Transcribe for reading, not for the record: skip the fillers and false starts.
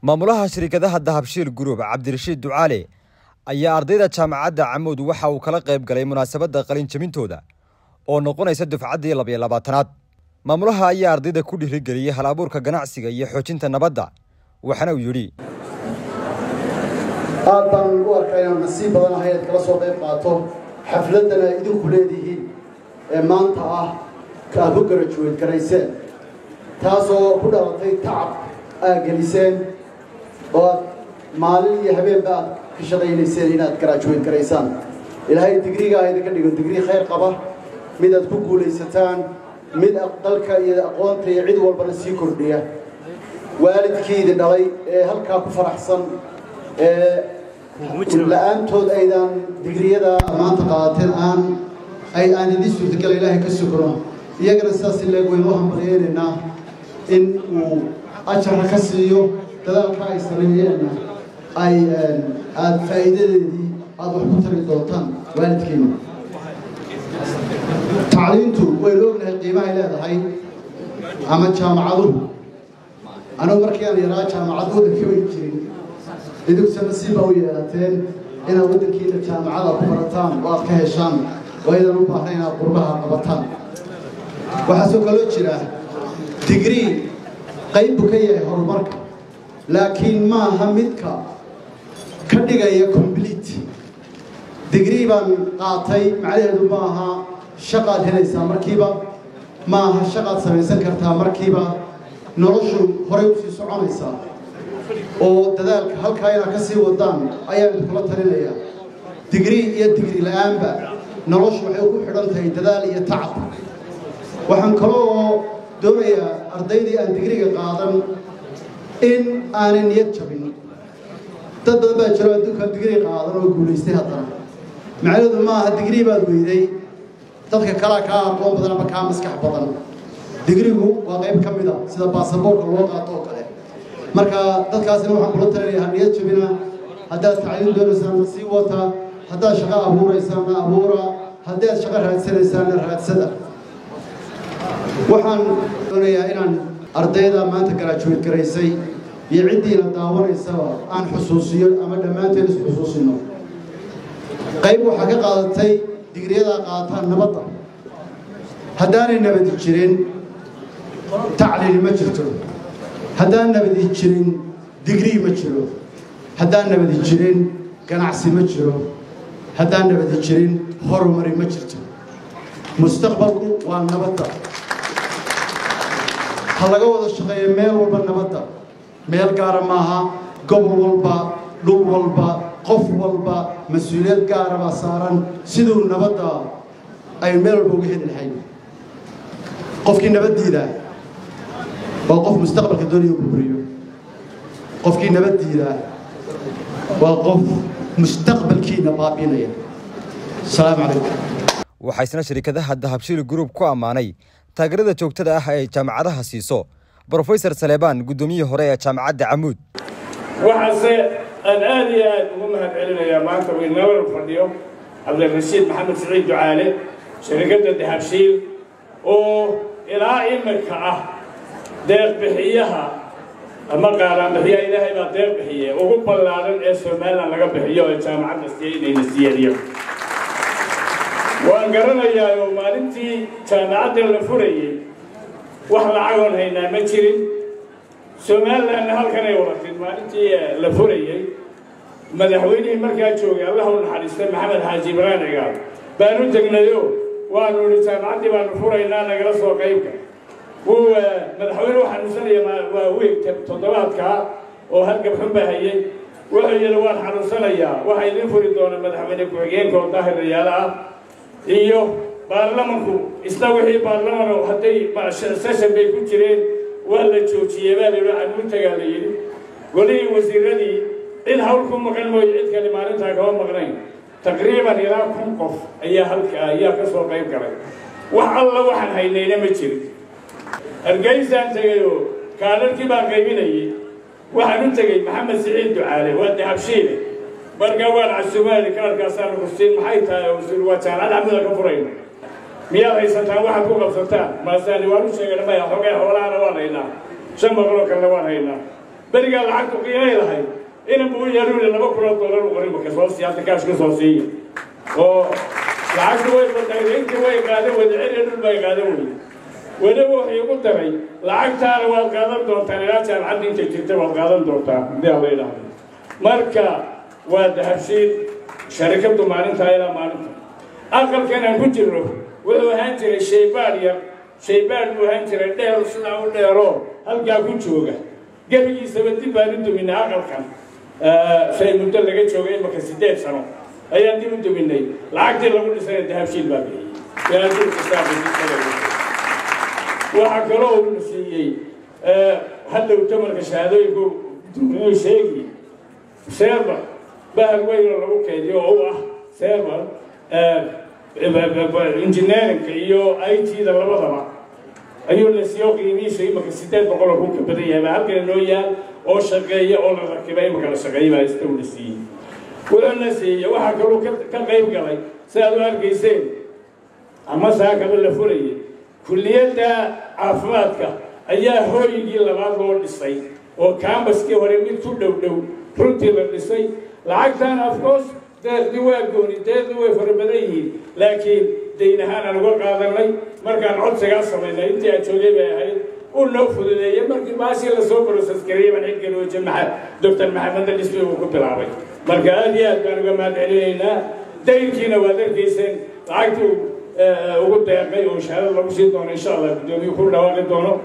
Maamulaha shirkadaha Dahabshiil Group, Cabdirashiid Ducaale, ayaa ardayda jaamacadda Camuud waxa uu kala qayb galay munaasabadda qalin jabintooda oo noqonaysa dufcaddii 22aad. Maamulaha ayaa ardayda ku dhiirigeliyey hal abuurka ganacsiga iyo xoojinta nabadda, waxaana uu yidhi: Aad baan u arkaa inaan nasiib badan ahay inaad kala soo qayb qaato xafladdan ay idinku leedihiin ee maanta ah aad ku graduate garayseen, taasoo ku dhalatay tacab aad geliseen oo aad maalin iyo habeenba aad ka shaqaynayseen inaad graduate garaysaan. Ilaahay digriga ha idinka dhigo digrii khayr qaba, mid aad ku guulaysataan, mid dalka iyo aqoonta iyo cid walbana sii kordhiya. Waalidkii idin dhalay ee halkaa ku faraxsan ee la-aantood aydaan digriyada maanta qaadateen aan ay aan idin suurtagala, Ilaahay ka sugno, iyagana sidaas in leeg waynu u hambalyaynaynaa in uu ajarna ka siiyo dadaalka ay sameeyeenna ay aada faa'iidadeedii aada wax ku tari doontaan waalidkiina. Tacliintu waynu ognahay qiimahay leedahay ama jaamacaduhu. Anigu markii aan yaraa jaamacad waddanka way jirin. Idinkuse nasiib baa u yeelateen inaad waddankiina jaamacada ku barataan oo aad ka heshaan oo aydan u baahnayn inaad qurbaha qabataan. Waxaasoo kaloo jira digrii qayb buu ka yahay horumarka, laakiin maaha midka ka dhigaya complete. Digrii baan qaatay macnaheedu maaha shaqaad helaysaa markiiba, maaha shaqaad samaysan kartaa markiiba. Noloshu horay usii soconaysaa oo dadaalka halkaa inaad ka sii wadaan ayaan idinkula talinayaa. Digrii iyo digri la-aanba noloshu waxay ku xidhan tahay dadaal iyo tacab. Waxaan kaloo doonayaa ardaydii aan digriga qaadan in aanay niyad jabin. Dad badan baa jiro adduunkaan digrii qaadan oo guulaystay haddana. Macnaheedu maaha digrii baad weyday dadka kalaa kaa aqoon badan ama kaa maskax badan. Digrigu waa qayb ka mid a sida baasaboorka loo qaato oo kale. Marka dadkaasina waxaan kula talinayaa niyad jabina. Haddaad tacliin doonaysaanna sii wata, haddaad shaqo abuuraysaanna abuura, haddii aad shaqo raadsanaysaanna raadsada. Waxaan doonayaa inaan ardayda maanta graduate garaysay iyo ciddiina daawanaysaba aan xusuusiyo ama dhammaanteen is xusuusino: qayb waxaa ka qaadatay digriyadaa qaataan nabadda. Haddaanay nabadi jirin, tacliini ma jirto. Haddaan nabadi jirin, digrii ma jiro. Haddaan nabadi jirin, ganacsi ma jiro. Haddaan nabadi jirin, horumari ma jirto. Mustaqbalku waa nabadda. Ha laga wada shaqeeyo meel walba nabadda. Meel gaara maaha, gobol walba, dhul walba, qof walba mas-uuliyad gaara baa saaran siduu nabadda ay meel walba uga heli lahayn. Qofkii nabaddiida waa qof mustaqbalka doonaya burburiyo. Qofkii nabaddiida waa qof mustaqbalkiina baabiinaya. Asalaamu calaykum. Waxaa isna shirkadaha Dahabshiil Group ku ammaanay taageerada joogtada ah ee jaamacadaha siiso Brofesor Saleebaan, guddoomiyihii hore ee jaamacadda Camuud. Waxaase aan aad iyo aad ugu mahad celinayaa maanta waynala fadhiyo Cabdirashiid Maxamed Siciid Ducaale, shirkadda Dahabshiil oo ilaa imika ah deeq bixiyaha ama qaaraan bixiyaha, Ilaahay baa deeq bixiye, ugu ballaaran ee Somaliland laga bixiyo ee jaamacadda siiyey inayna siiyadiyo. Waan garanayaa oo maalintii jaamacadda la furayey wax lacagoon haynaa ma jirin. Somalilandna halkan ay wadatid maalintii la furayey. Madaxweynihii markaa joogay, Allah u naxariistay, Maxamed Xaaji Ibraan Cigaal baanu tegnayo, waanu idhi jaamacaddii baanu furaynaa, nagala soo qaybka. Wuu madaxweyne u xanuunsanaya waa weeg toddobaadkaa oo hargab xun baa hayey. Wuxuu yidhi waan xanuunsanayaa, waxaa idiin furi doona madaxweyne ku-xigeenka oo Daahir Rayaale ah iyo baarlamanku. Isna wixii baarlaman hadday session bay ku jireen, waa la joojiyey baa la yidhi, Camuud tagaa la yidhi. Golihii wasiiradii cid hawl ku maqan mooye cid kale maalintaa kama maqnayn. Taqriiban ilaa 1000 qof ayaa halka ayaa ka soo qayb galay. Wax alla waxaan haynayna ma jirin. Hargeysaan tegayoo kaadharkii baan qaybinayey. Waxaan u tegey Maxamed Siciid Ducaale, waa Dahabshiile. Markaa waan casuumaadi, kaarkaasaan xusiin maxay tahay? Wasiir, waa jaamacad Camuuda ka furayna, miyaad haysataan waxaad ku qabsataan? Maasaani waan u sheegana maya, xogay xoolahana waan haynaa, 500 oo kalena waan haynaa. Berigaa lacagtu qiimay lahayd inan buu yeeru $2,000 u qoray marka soo siiya, hadda kaash ka soo siiya oo lacagtu way badnayd, intii way qaadan weyday, celiya dhul bay qaadan weyday. Weliba wuxuu igu daray lacagtaana waad qaadan doontaan ilaa jaamacadda intay jirta waad qaadan doontaa haddii alla yidhaahdo. Marka waa Dahabshiil sharikaddu maalintaa ilaa maalinta. Aqalkan aan ku jirno wuxuu ahaan jiray shaybaadh yar, shaybaadh buu ahaan jiray dheer, sidaa u dheeroo halkaa ku jooga. Gebigiisaba dib baan u duminay aqalkan, shay muddo laga joogay imaka 8 sano ayaan dib u duminay. Lacagtii lagu dhisayna Dahabshiil baa bixiyey. Waxaa kaloo uu siiyey hadhowta marka shahaadooyinku wuu sheegi server bahal weyn oo lagu keydiyo oo u ah server engineeringka iyo IT-da labadaba ayuu la siiyo, qiimihiisu imaka 800,000 ka badan yahay baa halkan inoo yaal oo shaqeeya oo la rakibay, imaka la shaqeeyay baa ista uu la siiyey. Wuxuu la siiyey, waxaa kaloo ka qayb galay si aad u arkayseen ama saakaba la furayay kulliyadda caafimaadka ayaa hooygii labaad loo dhisay oo campuskii hore mid ku dhow dhow runtii la dhisay. Lacagtan of course deeqdii waa gooni, deeqdii way fara badan yihiin, laakiin dayn ahaan aan uga qaadanay markaan codsigaa samaynay intii aan joogay bay ahayd, uu noo fududeeyey. Markii baashii lasoo process gareeyey baan xilkan waje maxa Doctor Maxamed dhismi uu ku bilaabay. Marka aad iyo aad baan uga mahad celinaynaa. Daynkiina waad arkayseen lacagtii ugu deeqay oo shahaado lagu siin doono insha Allah guddoomiye ku dhawaaqi doono.